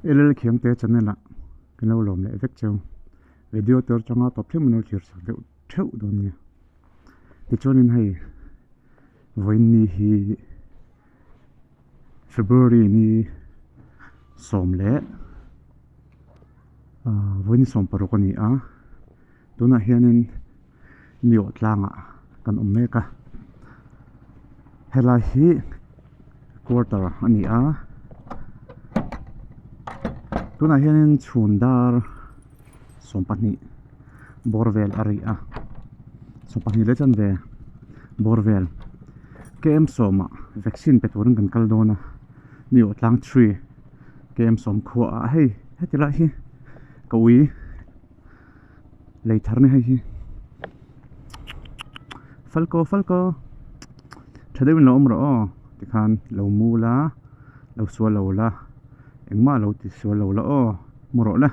LL Khiangte channel ah kan lo lawm leh vek cheu. Video tur changa tawp thleng min lo thlir sak deuh theuh dawn nia. Tichuanin hei vawiin ni hi February ni sawm leh ah vawiin ni sawm paruk a ni a. Tunah hianin Niawh tlangah kan awm mek a helai hi quarter a ni a tunah hianin chhun dar sawmpahnih bawr vel a ri a sawmpahnih leh chanve bawr vel K M sawmah vaccine pe turin kan kal dawn a Niawh tlang three K M sawm khuaah hei heti lai hi ka ui. Lei thar ni hei hi falko falko tha deuhin lo awm rawh aw tikhan lo mu la lo sual lo la engmah lo ti sual lo la aw mu rawh le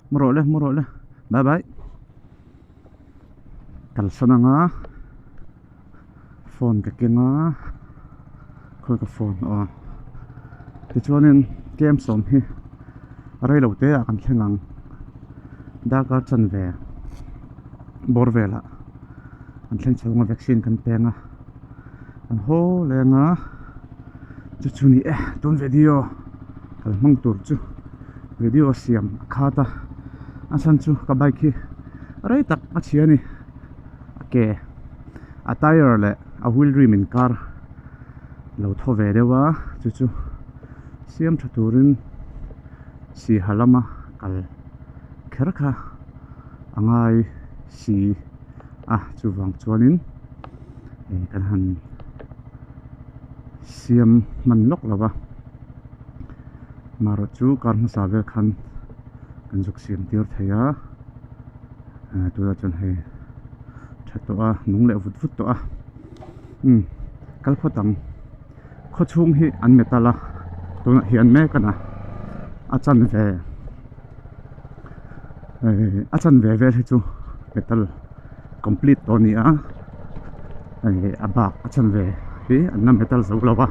mu rawh le mu rawh le bye bye kalsan anga phone ka keng a khawi ka phone aw tichuanin kem sawm hi rei lo te ah kan thleng ang darkar chanve bawr velah an thleng chho ang a vaccine kan peng a an haw leng a chu chu ni e tun video kal hmang tur chu video siam a khat a a chhan chu ka bike hi rei tak a chhia a ni. A ke a tyre leh a wheel rim inkar lo thaw ve deuh a chu chu siam tha turin sihal lama kal kher kha a ngai si a chuvang chuanin ih kan han siam hman lawk lo va marawh chu kar hmasa vel khan kan zuk siam tir thei a. Tunah chuan hei tha tawh a nung leh vut vut tawh a umm kal phawt ang khaw chhung hi an metal a tunah hian mek a na a chanve ehh a chanve vel hi chu metal complete tawh a ni a ehh a bak a chanve hi an la metal zo lo a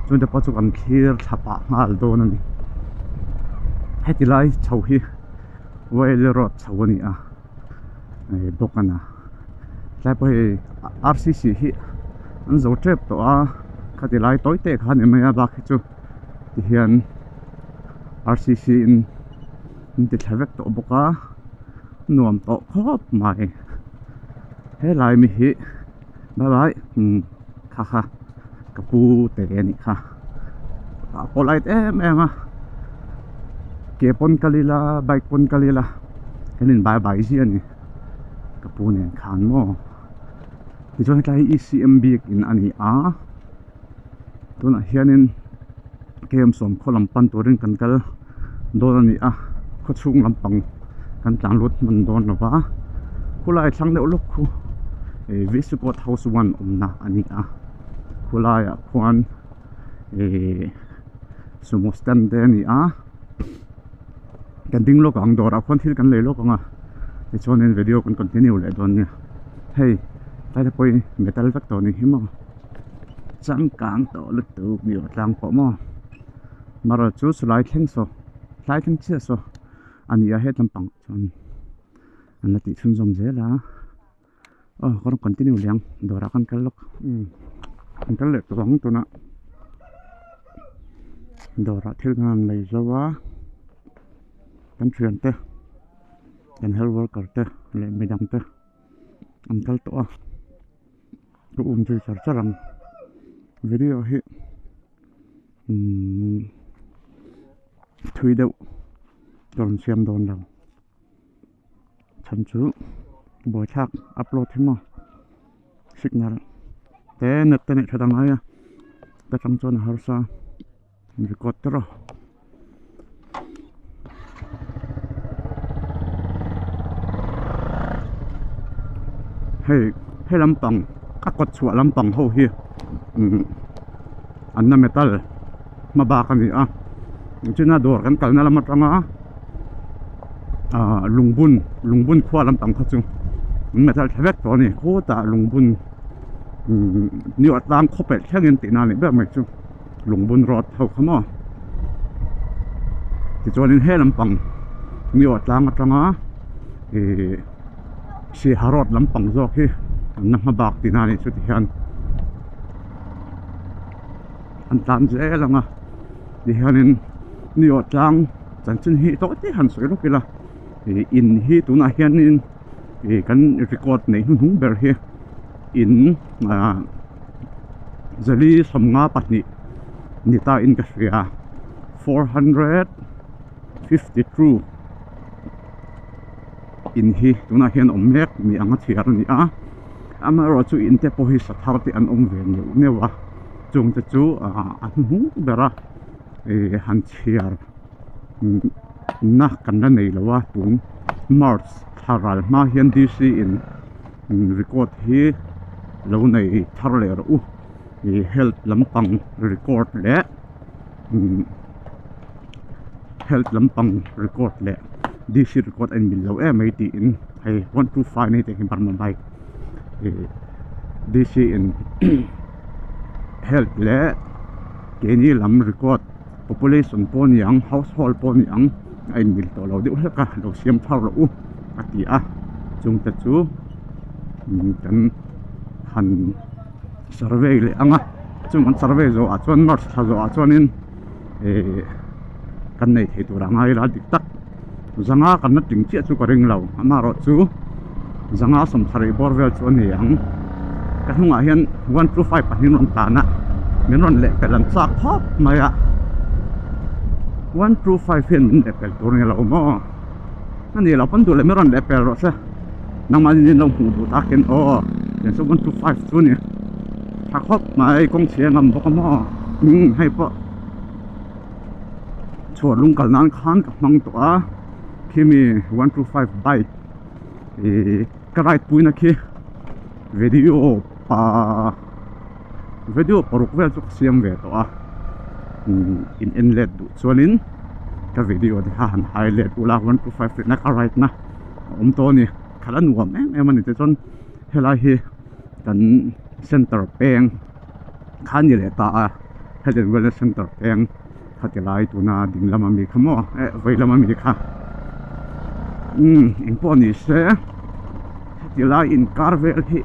chungte pawh chu kan thlir thla pah nghal dawn a ni heti lai chho hi. Whale road chho a ni a hei bawk a na tlai pawh hei r c c hi an zo tep tawh a khati lai tawi te kha a ni mai a bak hi chu tihian r c c in an ti thla vek tawh bawk a nuam tawh khawp mai helai mi hi bye bye umm kha kha ka pu te a nih kha a polite em em a ke pawn kal ila bike pawn kal ila kan in bye bye ziah a ni ka pu nen khan maw tichuan hetlai hi E C M biakin a ni a tunah hianin kem sawm khaw lam pan turin kan kal dawn a ni a khaw chhung lampang kan tlan lut hman dawn lo va khulai thlang deuh lawk khu ih visukawt house one awmna a ni a khulaiah khuan ih sumo stand te a ni a kan ding lawk ang dawrah khuan thil kan lei lawk ang a tichuanin video kan continue leh dawn nia hei tlai te pawhin metal vek tawh a ni hi maw changkang tawh lutuk ni awh tlang pawh maw. Marawh chu chulai thleng saw tlai thleng chiah saw a ni a he lampang chuan an la tih chhunzawm zel a aw ka rawn continue leh ang dawrah khan kal lawk umm an kal leh tawh ang tunah dawrah thil khan an lei zo a kan thiante kan health worker te leh midang te an kal tawh a ka um zui char char ang video hi. Umm thui deuh ka rawn siam dawn lo chhan chu buaithlak upload hi maw signal te net te neih that a ngai a ta tang chuan a harsa record te rawh. Hei he lampang a kawt chhuah lampang ho hi umm an la metal hma bak a ni a china dawr kan kalna lam atanga ah lungbun lungbun khua lampang kha chu an metal thla vek tawh a ni khutah lungbun umm ni awrh tlang khaw pelh thlengin tihna a nih ber mai chu. Lungbun road ho kha maw Tichuanin he lampang Niawh tlang atanga ihh Siaha road lampang zawk hi an la hma bak tihna a nih chu tihian an tlan zel ang a tihianin Niawh tlang chanchin hi tawh te han sawi lawk ila ih in hi tunah hianin ih kan record neih hnuhnung ber hi in ah zali sawmnga pahnih ni ta in ka hria 452 in hi tunah hian awm mek ni anga chhiar a ni a amaherawh chu in te pawh hi sa thar te an awm ve neuh neuh a chung te chu ah a hnuhnung ber a ih han chhiar na kan la nei lo a tun march thla ral hma hian D C in record hi lo nei thar leh rawh u ih health lampang record leh health lampang record leh D C record a inmil lo em mai tiin hei 125 nei te hi Burma bike ih D C in health leh keini lam record. Population pawh ni ang household pawh ni ang a inmil tawh lo deuh hlek a lo siam thar rawh u a ti a chungte chu kan han survey leh ang a chung an survey zawh ah chuan march thla zawh ah chuanin ihh kan nei thei tur a ngai ila dik tak zanga kan la tling chiah chu ka ring lo amaherawh chu zanga sawmsarih bawr vel chu a ni ang ka hnungah hian 125 pahnih an rawn tlan a min rawn lehpelh an chak khawp mai a 125 hian min lehpelh tur a ni lo maw a ni lo pawn duh leh min rawn lehpelh rawh se nangmah in lo hmuh duh takin aw tiang chu 125 chu a ni tha khawp mai kawng chhia ngam bawk a maw umm hei pawh. Chhuar lung kal nan khan ka hmang tawh a khimi 125 bike ih ka ride puina khi video pa video paruk vel chu ka siam ve tawh a in en let duh chuanin ka video te kha han hai let ula 125 rinna ka ride na a awm tawh a ni khalh a nuam em em a ni tichuan helai hi kan center peng. Kha ni leh ta a health and wellness center peng kha ti lai tuna ding lama mi kha maw eh vei lama mi kha umm engpawh ni se heti lai inkar vel hi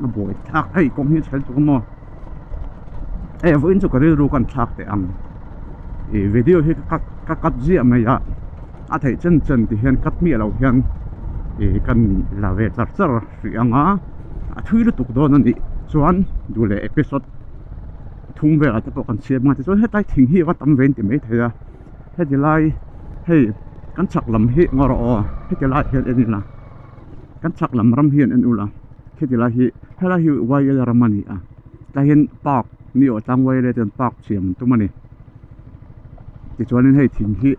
a buai thlak hei kawng hi a chhel tuk a maw eh vawiin chu ka rilru ka thlak teh ang ih video hi ka ka cut ziah mai a a theih chen chen ti hian cut miah loh hian ih kan la ve char char. Hrih anga a thui lutuk dawn a nih chuan duh leh episode thum velah te pawh kan siam ang a tichuan hetlai thing hi a va tam ve in ti maithei a heti lai hei kan chhak lam hi ngaw rawh aw heti lai hian en ila kan chhak lam ram hian en ula heti lai hi helai hi y l ram a ni a tlai hian park ni awh tlang y l a te chuan park siam an tum a ni tichuanin hei thing hi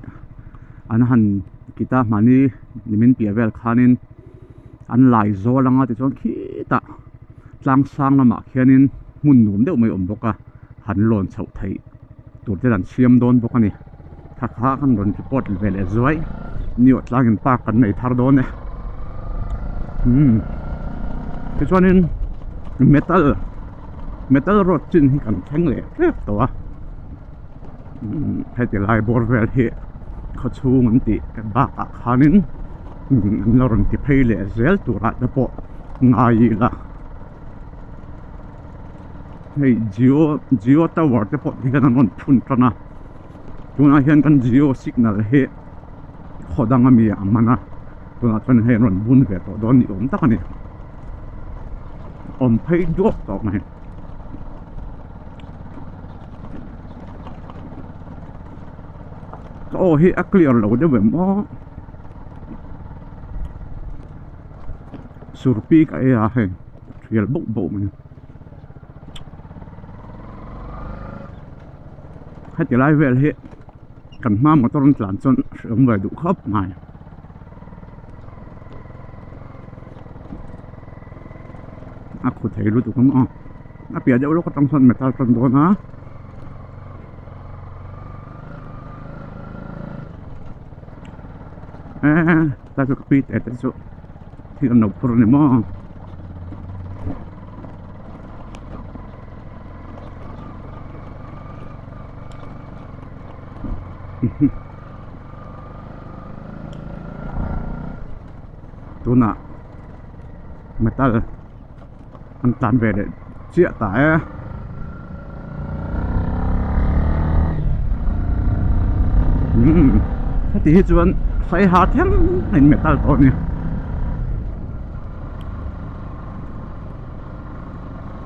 an han kita mahni nimin piah vel khanin. An lai zawl anga tichuan khitah tlang sang lamah khianin hmun nuam deuh mai a awm bawk a han lawn chhoh theih tur te an siam dawn bawk a ni thla kha kan rawn report ve leh zuai niawh tlangin park kan nei thar dawn e umm tichuanin metal metal road chin hi kan thleng leh hrep tawh a umm heti lai bawr vel hi khawchhung an tih bakah khanin. An la rawn ti phei leh zel turah te pawh ngai ila hei jio jio tower te pawh hian an rawn phun tan a tunah hian kan jio signal hi khaw dang ami a man a tunah chuan hei an rawn bun ve tawh dawn ni awm tak a ni awm phei duak tawh mai. Ka aw hi a clear lo deuh em aw surpi ka ei a hei thial bauh bauh mai heti lai vel hi kan hma motor an tlan chuan a hreawm ve duh khawp mai. A khu thei lutuk ang aw a piah deuh lawk atang sawn metal tan dawn a. Eee tlai chu ka pi teh te chu thil an lo phur a ni maw. Tunah metal an tlan ve leh chiah ta e. Umm heti hi chuan saiha thleng a in metal tawh a ni.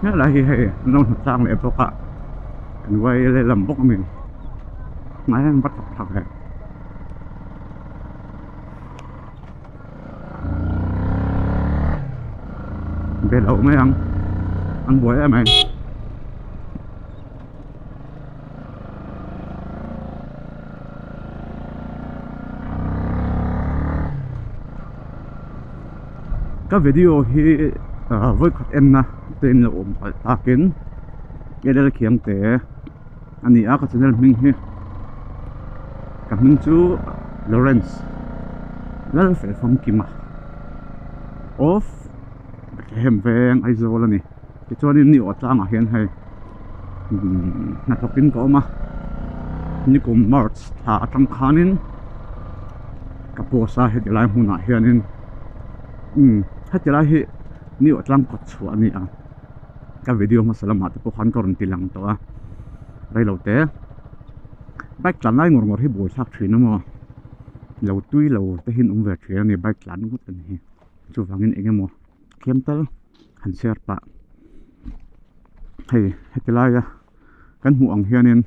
Helai hi hei an lo hnawt tlang leh bawk a kan uai lehlam bawk a ni hnai an va thawk thak ve. Be loh mai ang an buai em mai. Ka video hi ah vawikhat enna te in lo awm palh takin L L Khiangte a ni a ka channel hming hi ka hming chu Lawrence Lalfelfamkima of Bethlehem veng Aizawl a ni tichuanin ni aw tlangah hian hei hnathawkin ka awm a nikum March thla atang khanin ka post a heti lai hmunah hianin umm heti lai hi ni aw tlang kawt chhuah a ni a. Ka video hmasa lamah te pawh khan ka rawn ti lang tawh a reilo te bike tlan lai ngawr ngawr hi buaithlak thin a maw lo tui lo te hi an awm ve thin a ni bike tlan ngawt a ni hi chuvangin eng emaw tlem tal han share pah hei heti laia kan hmuh ang hianin.